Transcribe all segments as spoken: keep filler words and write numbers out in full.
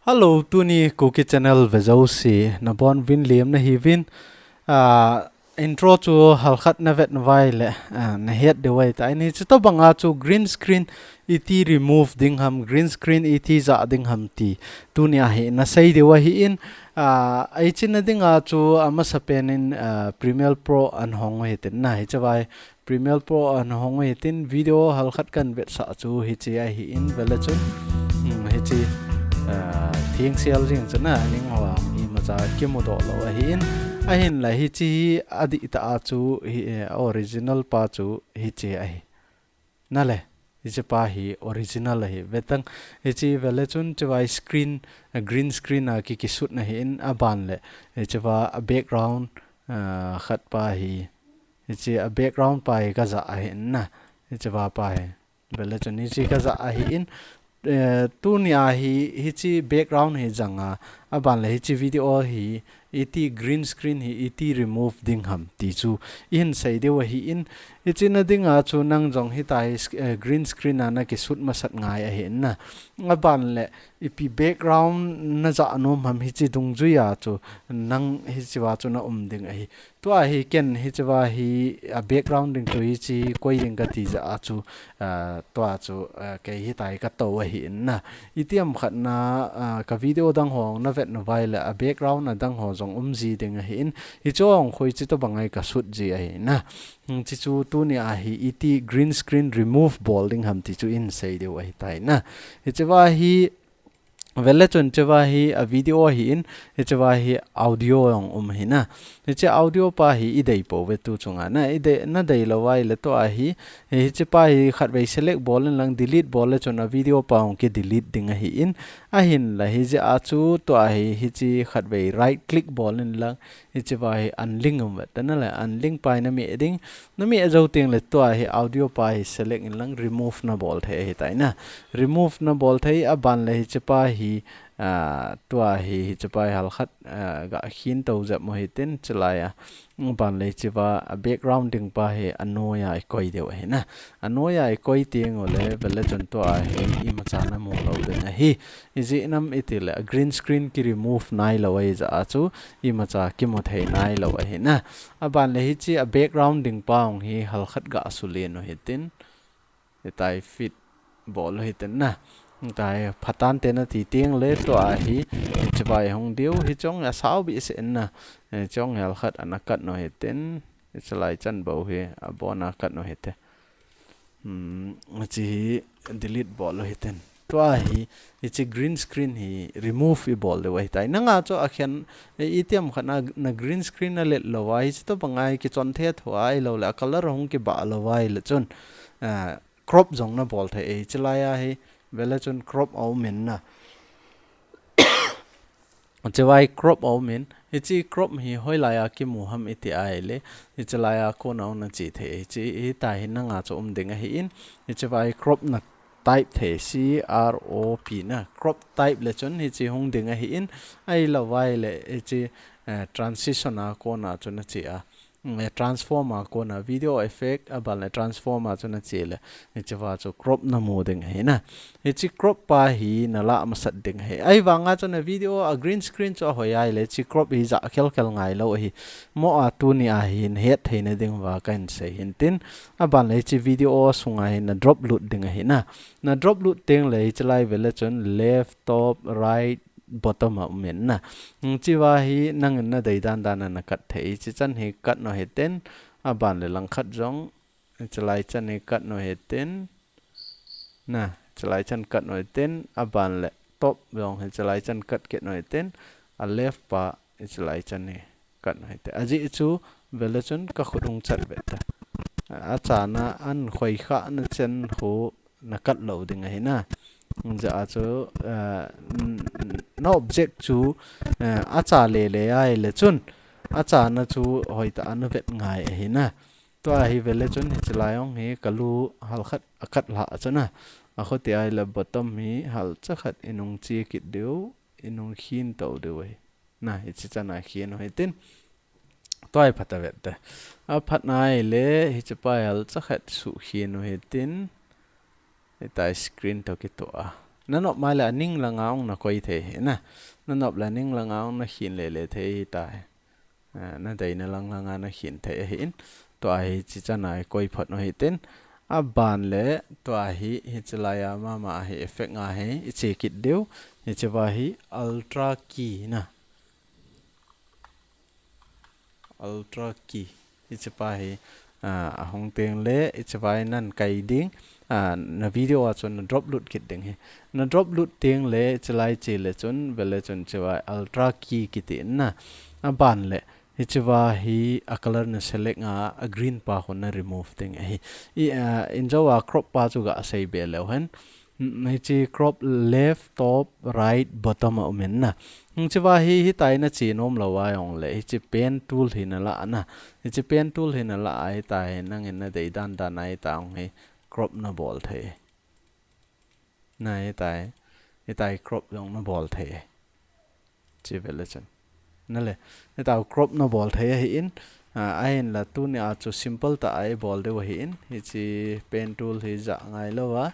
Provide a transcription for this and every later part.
Hello, tuni Kuki Channel ve jouse nabonuvin lemna hiuvin. Ah, intro chu halkhat navet nauva ahile, ah, nahet diu ahitai. Hitobanga chu green screen iti remove ding ham, green screen iti ja ding ham ti tuni ahi nasei diu ahin, ah, hiche na dinga chu amasapen in, ah, Premiere Pro ana hong u hitin na, hiche vai Premiere Pro ana hong u hitin, video halkhat kahin vetsah chu hiche ahin, vele chun, hmm, hiche, ah, thengsel jing chu na, aning hoa imacha kimudoh lou ahin, ahinla hiche hi adihtah a chu hi, eh, original pa chu hiche ahi. Nale, hiche pa hi original ahi. Vetang, hiche vele chun hiche vai screen, ah, green screen a ki, kisut na ahin, aban le hiche va background, ah, khat pa hi, hiche a background pa hi kaja ahin na. Hiche va pa hi. Vele chun hiche kaja ahin, eh, tuni ahi, hiche background hi janga, aban le hiche video hi, iti green screen hi, iti remove ding ham ti chu ihin sei diu ahin, hiche na dinga chu nang jong hitia hi sc-, eh, green screen a nakisut masat ngai ahin na. Aban le ipi background naja nom ham hiche dungjuia chu nang hiche va chu naum ding ahi. Tua hi ken hiche va hi, a background ding chu hiche koi ding kati jeh a chu, ah, tua chu, ah, kei hitia hi katou ahin na. Itiham khat na, ah, ka video dang ho navet nauva ahile a background adang ho jong um ji ding ahin. Hiche ho khu hiche tobanga hi kasut ji ahi na. Hmm, hiche chu tuni ahi iti green screen remove bol ding ham ti chu ihin sei diu ahitai na. Hiche va hi Vele chun hiche va hi a video ahin, hiche va hi audio jong um ahi na. Hiche audio pa hi idei pouve tu chunga na, idei, nadei lou ahile tua hi, hiche pa hi khatvei select bol in lang delete bol le chun a video pa jong ki delete ding ahin, ahinla hijeh a chu tua hi, hiche khatvei right click bol in lang, hiche va hi unlink um vet ta nale, unlink pa hi nameh ding, nameh jou teng le tua hi audio pa hi select in lang remove nabol thei ahitai na. Remove nabol thei aban le hiche pa hi, ah, tua hi, hiche pa hi halkhat, ah, gakhin tou jep u hitin, hiche lai a. Aban le hiche va, a background ding pa hi anoiya ikoi diu ahi na. Anoiya ikoi teng ule, vele chun tua hi imacha namu lou ding ahi. Ijeh inem itile, a green screen ki remove nailou ahi jeh a chu, imacha kimu thei nailou ahi na. Aban le hiche a background ding pa jong hi halkhat gasu len u hitin. Hitia hi fit bol u hitin na. Hitia hi phatante nati teng le tua hi, hiche va hi hung diu, hiche jong hi asao behseh in na. Hiche jong hi halkhat ana cut u hitin. Hiche lai chan bou hi abona cut u hite. Hmm, hiche hi delete bol u hitin. Tua hi, hiche green screen hi remove ibol diu ahitai. Nanga chu akhen, eh, itiham khat na, na green screen nalet lou a, hiche tobanga hi kichon thei thou ahilou le, a color hung kibah lou ahile chun, ah, crop jong nabol thei, eh, hiche lai a hi, vele chun crop aum in na. Hiche va hi crop aum in, hiche crop hi hoilai a kimu ham iti ahile, hiche lai a kona jong nache thei, hiche, hitia hi nanga chu um ding ahin, hiche va hi crop na type thei, C R O P na, crop type le chun hiche hung ding ahin, ahilou ahile, hiche, eh, transition a kona chu nache a. Mm, eh, transform a kona video effect, aban le transform a chu nache le, hiche va chu crop namu ding ahi na. Hiche crop pa hi nalah masat ding ahi. Ahivanga chu na video a green screen chu ahoi ahile, hiche crop hi ja khel khel ngailou ahi. Mo a tuni a hi nahet theina ding uva kahin sei hintin. Aban le hiche video sunga hi na drop lut ding ahi na. Na drop lut teng le hiche lai vele chun left, top, right, bottom a um in na. Hiche va hi nangin nadei dan dan a na cut thei. Hiche chan hi cut u hitin, aban le langkhat jong, hiche lai chan hi cut u hitin, na, hiche lai chan cut u hitin, aban le top jong hiche lai chan cut kit u hitin, a left pa hiche lai chan hi cut u hite. Ajeh chu vele chun ka khut hung chat ve ta. Achana an khoi kha na chen khu na cut lou ding ahi na. Hijeh a chu, eh, n-, n-, na object chu, eh, acha le le ahile chun, achana chu hoitah a na vet ngai ahi na. Tua hi vele chun hiche lai jong hi ka lu halkhat a cut lhah chu na. Akhuti ahile bottom hi halcha khat inung che kit diu, inung khin tou diu ahi. Na, hiche chan a khin u hitin. Tua hi phat a vet te. Aphat na ahile, hiche pa hi halcha khat suh khin u hitin. Hitia hi screen toh kitoh a. Nanop mai le aning langa ong nakoi thei hi na. Nanop le aning langa ong nakhin lele thei hi tai. Ah, nadeina lang langa nakhin thei ahin. Tua hi hichea nakoi phot u hitin. Aban le tua hi hiche laiya mama hi effect nga hi iche kit diu. Hichea hi ultra key na. Ultra key. Hichepa hi, ah, ahung teng le, hichepa hi nakai ding, ah, na video a chun na drop lut kit ding hi. Na drop lut teng le, hichelai che le chun, vele chun hichepa ultra key kiti na. Aban le, hichepa hi a color na select nga, a green pa khu na remove ding ahi. I, ah, injo a crop pa chu gasei be leu hen. Mm, hiche crop left, top, right, bottom a um in na. Hichepa hi, hitia na che nom lou a jong le, hiche pen tool hi na la na. Hiche pen tool hi na la a hitia hi, nangin nadei dan dan a hitia jong hi crop na bol thei. Na hitia hi, hitia hi crop jong na bol thei. Che vele chun. Nale, hitia crop na bol thei ahin, ah, ahinla tunia chu simple tah a i bol diu ahin, hiche pen tool hi ja ngai lou a,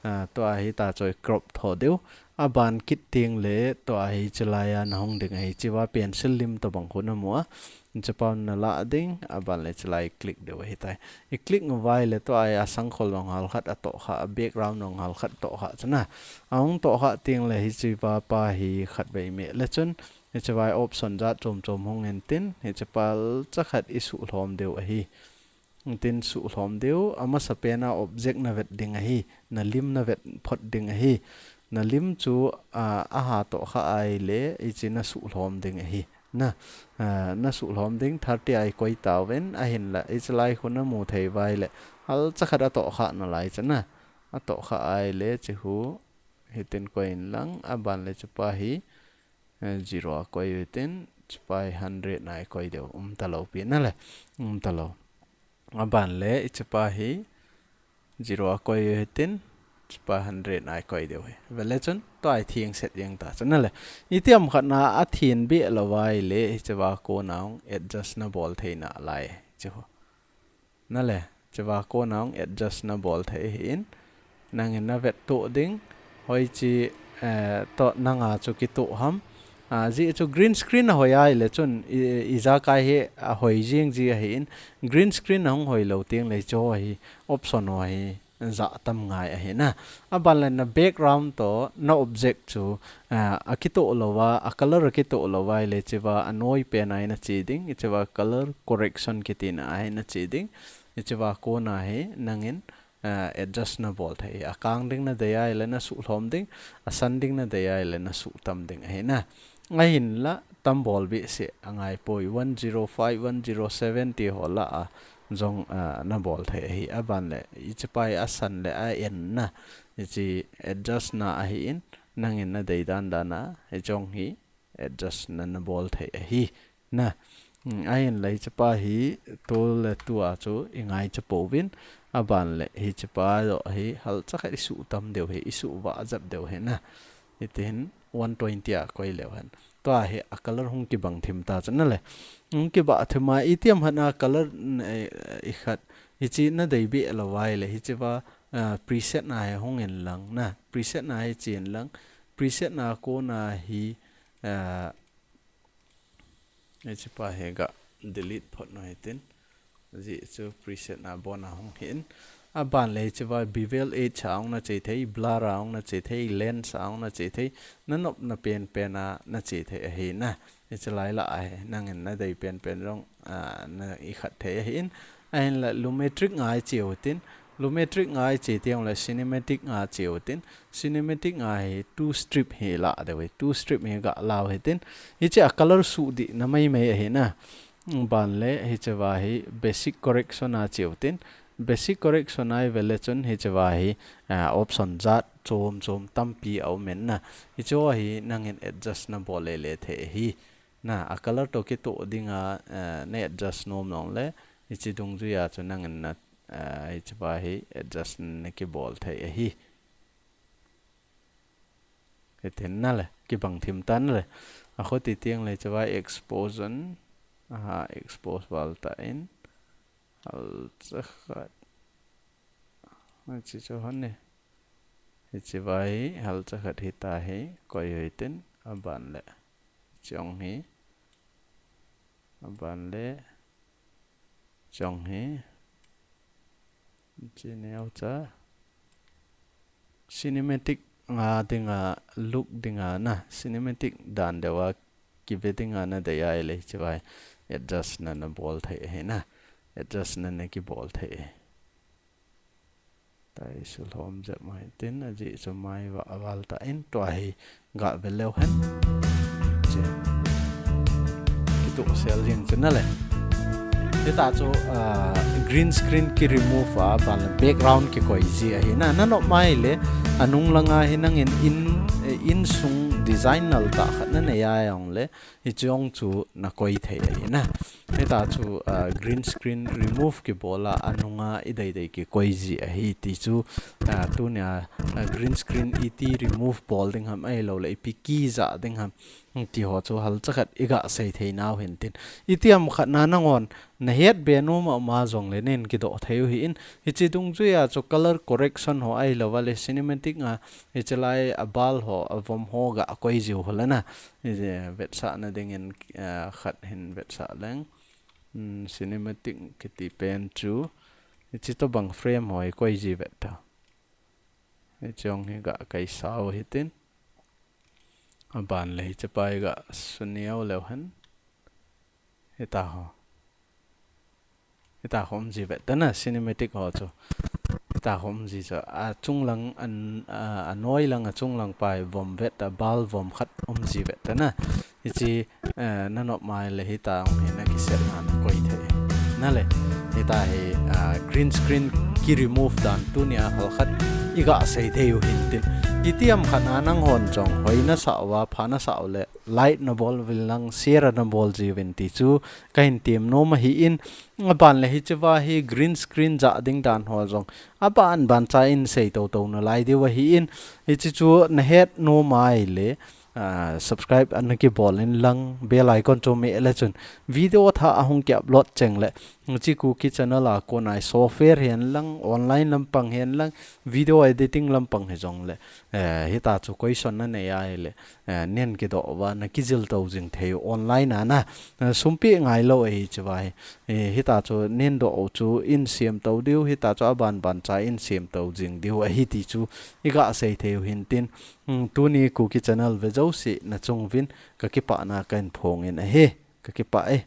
ah, tua hitia chu i crop tho diu. Aban kit teng le, tua hichelai a na hung ding ahi, hichea pencil lim tobang khu na mu a. Hichepa na la ding, aban le hichelai click diu ahitai. I click ngu vai le tua a sangkhol nong hal khat atoh kha, a background nong hal khat toh kha chana. Ahung toh kha teng le hichepa pa hi khat vei meh le chun, hichepa option jat chom chom hung in tin, hichepa cha khat i suhlhom diu ahi. Tin suhlhom diu, amasa pen a object na vet ding ahi, na lim na vet phot ding ahi. Na lim chu, a, aha toh kha ai le, hiche na suhlhom ding ahi. Na, ah, na suhlhom ding thirty a i koi tauvin, ahinla, hichelai khu na mu thei vai le, hal cha khat atoh kha nalai chana. Atoh kha ai le, hiche khu, hitin koi in lang, aban le hichepa hi, eh, zero a koi u hitin, hichepa hi hundred na i koi diu, um talou pi nale, um talou. Aban le, hichepa hi, zero a koi u hitin, hichepa hundred na i koi diu hi. Vele chun, tua hi theng set jeng ta chun nale. Itiham khat na athen be lou vai le, hichepa kona hung adjust na bol thei nalai, hiche khu. Nale, hichepa kona hung adjust na bol thei ahin. Nangin na vet toh ding, hoiche, eh, toh nanga chu kitoh ham. Ah, hiche chu green screen a hoi ai le chun, i, ijakai hi ahoi jing ji ahin. Green screen a hung hoi lou teng le hiche ho hi, option ho hi, ja tam ngai ahi na. Aban le na background toh, na object chu, ah, akitoh lou a, a color akitoh lou vai le hichepa anoi pen a hi na che ding, hichepa color correction kiti na a hi na che ding, hichepa kona hi nangin, ah, adjust na bol thei. Akang ding nadei ai le na suhlhom ding, asan ding nadei ai le na suhtam ding ahi na. Ahinla, tam bol behseh angai poi, one zero five, one zero seven ti ho la a jong, ah, na bol thei ahi. Aban le, hichepa hi asan le a en na, hiche adjust na ahin, nangin nadei dan dan a, hiche jong hi adjust na na bol thei ahi. Na, mm, ahinla hichepa hi tool le tua chu i ngaicha pouvin, aban le hichepa joh hi hal cha khat i suhtam diu hi, i suhvah jep diu hi na. Hitin one twenty a koi leu hen. Tua hi a color hung kibang thim ta chun nale. Hung kibah thim a itiham khat na color, mm, eh, i khat. Hiche nadei be lou vai le hichepa, ah, preset na hi hung in lang na. Preset na hi che in lang. Preset na kona hi, ah, hichepa hi ga delete phot u hitin. Hiche chu preset na bon a hung hin. Aban le hichepa bevel edge a hung na che thei, blur a hung na che thei, lens a hung na che thei, na nopna pen pen a na che thei ahi na. Hichelai la a hi, nangin nadei pen pen jong, ah, na i khat thei ahin. Ahinla Lumetric nga i che u hitin, Lumetric nga i che teng le cinematic nga che u hitin, cinematic nga hi two strip hi la diu hi, two strip hi ga la u hitin. Hiche a color suh dih na mai mai ahi na. Aban le hichepa hi basic correction a che u hitin, basic correction a i vele chun hichepa hi, ah, option jat chom chom tampi a um in na. Hiche ho hi nangin adjust na bol lele thei ahi. Na, a color toh kitoh ding a, eh, na adjust nom nong le, hiche dungjui a chu nangin na, eh, hichepa hi adjust na kibol thei ahi. Hitin nale, kibang thim ta nale. A khuti teng le hichepa exposure, aha, expose val ta in. Hal cha khat. Hiche chu hon ni. Hiche va hi halcha khat hita hi koi u hitin, aban le. Chong hi. Aban le. Chong hi. Chi neo cha. Cinematic nga dinga, look dinga na. Cinematic dan deuva kive dinga nadei ahile hiche va hi adjust na nabol thei ahi na. Adjust na nakibol thei ahi. Tai sulhom jep mai tin, ajeh chu mai va aval ta in tua hi ga ve leu hen. Che. Kitu sel jing chu na le. Hita chu, ah, green screen ki remove a, ban le background kikoi ji ahi na. Nanop mai le, anung langa hi nangin in, eh, insung design nal tah khat nanei a jong le, hiche jong chu nakoi thei ahi na. Hita chu, ah, green screen remove kibol a, anunga idei dei kikoi ji ahi ti chu, ah, tunia, ah, green screen iti remove bol ding ham ahilou le ipi kija ding ham, hmm, ti ho chu halcha khat iga sei thei nau hin tin. Itiham khat na nanghon nahet be nom a ma jong le nen kidoh thei u hi in. Hiche dungjui a chu color correction ho ahilou va le cinematic nga hiche lai abal ho, avom ho ga koi jiu ho le na. Hiche vetsahna dingin, eh, khat hin vetsah leng. Hmm, cinematic kiti pen chu. Hiche tobang frame ho hi koi ji vet ta. Hiche jong hi ga kaisau hitin. Aban le hiche pa hi ga suneo leu hen. Hita ho. Hita ho um ji vet ta na, cinematic ho chu. Hita ho um ji chu. Achung lang an, a, anoi lang achung lang pa hi vom vet ta, bal vom khat um ji vet ta na. Hiche, eh, nanop mai le hita um hi nakisel na nakoi thei. Na le, hita hi, ah, green screen ki remove dan tunia halkhat iga sei thei u hin tin. Itiham khat na nanghon jong hoi nasa uva, pha nasa u le, like nabol uvin lang, share nabol jiuvin ti chu kahin tem nom ahi in, aban le hiche va hi green screen ja ding dan ho jong aban ban cha in sei toto nalai diu ahi in, hiche chu nahet nom a ahile, ah, subscribe ana kibol in lang, bell icon chu meh le chun video thah ahung ki upload cheng le, hiche Kuki channel a kona software hen lang, online lampang hen lang, video editing lampang hi jong le, eh, hita chu question nanei a ahile, eh, nen kidoh uva nakijil to jing thei u online a na, eh, sum peh ngai lou ahi hiche va hi. Eh, hita chu nen doh u chu in sem to diu, hita chu aban ban cha in sem to jing diu ahi ti chu iga sei thei u hin tin, hmm, tuni Kuki channel ve jouse nachung uvin kakipah na kahin phong in ahi, kakipah e.